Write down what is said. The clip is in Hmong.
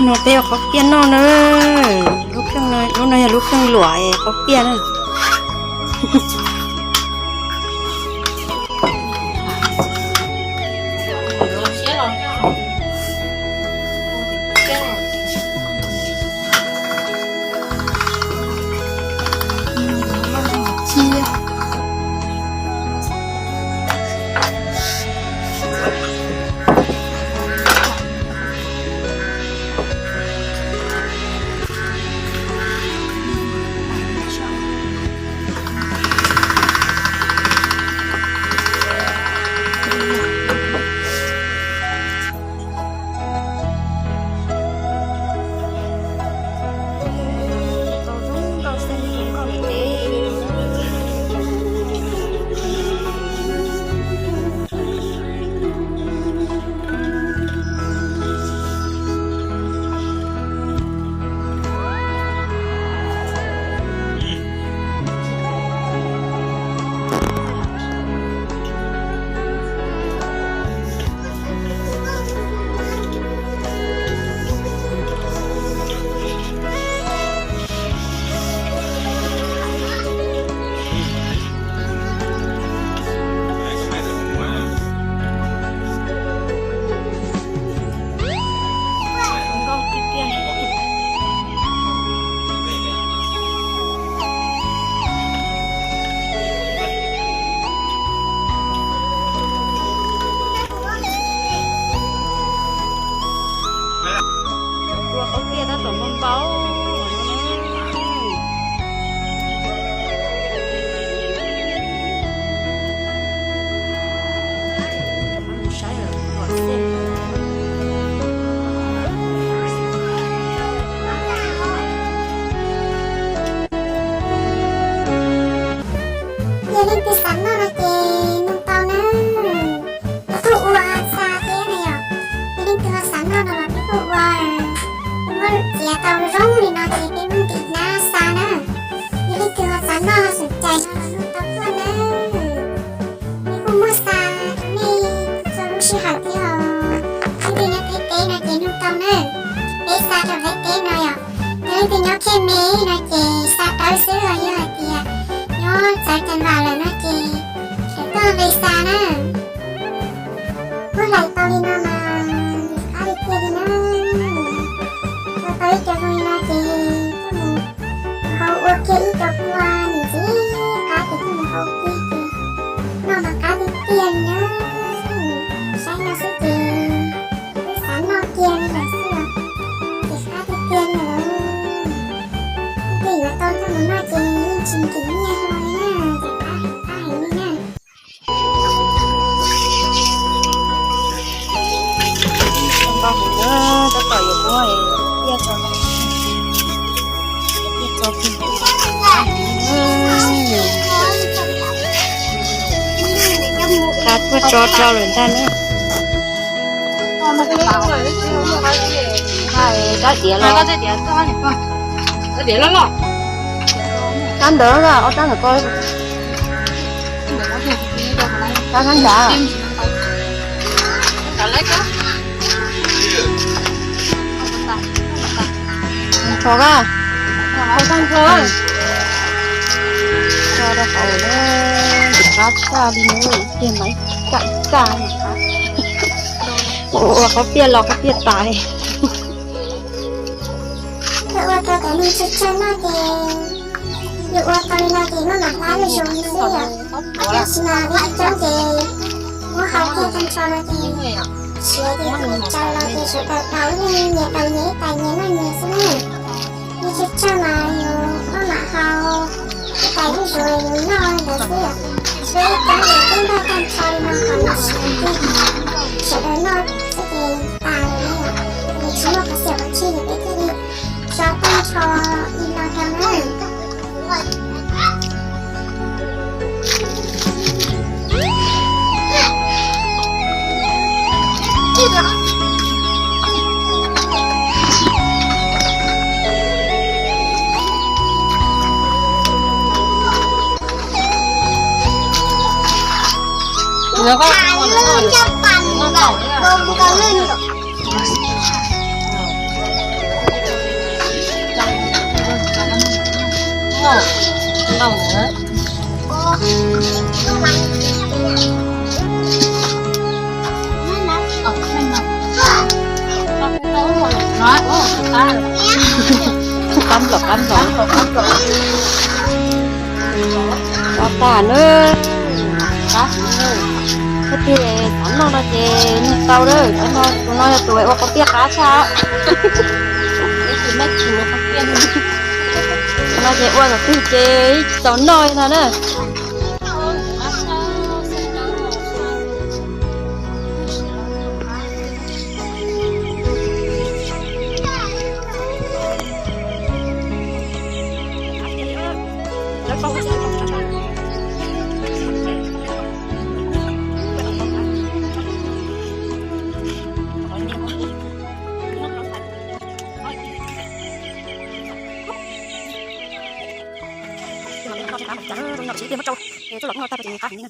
No peb ua qaub piaj noj na. Lub no yog lub kheej luam qaub piaj na. Ua qaub piaj tab tom npau npau. Yog leej twg xav noj no ces nug tau na. Peb kuj ua xa thiab na yom. Yog leej twg ho xav noj no los peb kuj ua, muab txiav tau zoo li no ces peb muab ntim hnab xa na. Yog leej twg ho xav noj xom cai no los nug tau tuaj na. Peb kuj muab xa rau nej txhua lub sij hawm thiab os. Leej twg nyob teb teb no ces nug tau na. Peb xa rau teb teb no yom. Yog leej twg nyob Khiav Me no ces xa dawb xwb os, yog hais tias nyob txawv Cas Vam lawm no ces sawv tuaj nqis xa na. Muab hlais tau li no mas ntim qab li tiag li na. Tau tau ib co zoo li no ces coj mus hau ua kiag ib co kua ntim ntxiv qab ces coj mus hau kiag ces noj mas qab tiag tiag li na. Saib no xwb ces twb xav noj kiag li lawm xwb os. Ces qab tiag tiag li lawm. Leej twg yuav tau coj mus noj ces yeej tsis nkim nyiaj hlo li na, ces qab heev qab heev li na. Npau heev na, tab tom yuav muab piaj tso, piaj tso. Qab tuaj tso rau lawm ntag na. Rab diav los, rab ntawd, ob rab ntawd ko, rab sab nrad. Tso ka, tso rau hauv na, ntxim qab tshaj li na, ib pliag mas ib kaj ib kaj. Ua qaub piaj los qaub piaj tas. Yog ua rau cov neeg tsawg tsawg noj ces, yog ua tau li no ces muab mam hlab zuj zus xwb yom. Tab sis mas peb coob ces muab hau kiag tag nrho no ces siav ces thaum nws tsaws los ces sawv daws daus ib leeg nyias daus nyias ib tais nyias noj nyias xwb na. Neeg tsawg tsawg mas yus muab mam hau ib tais zuj zus yus noj ntawd xwb yom. Peb coob ces peb noj tag nrho li no kom nws siav kiag, sawv daws noj xwb ces tas lawm na yom. Ces tsis muaj qhov xiam qhov tshij ces peb thiaj li tso tag nrho li no rau na. tau na. Qab nplaum qab nplaum. Qab tas na. Qab heev na. Koj tig xav noj no ces noj tau lawm. Tus no yog tus ua qau piaj qab tshaj. Tus no ces ua thaum twg ces tsis tau noj li no na. Muab rau, tsuas los kuv no tag ces qab heev li na.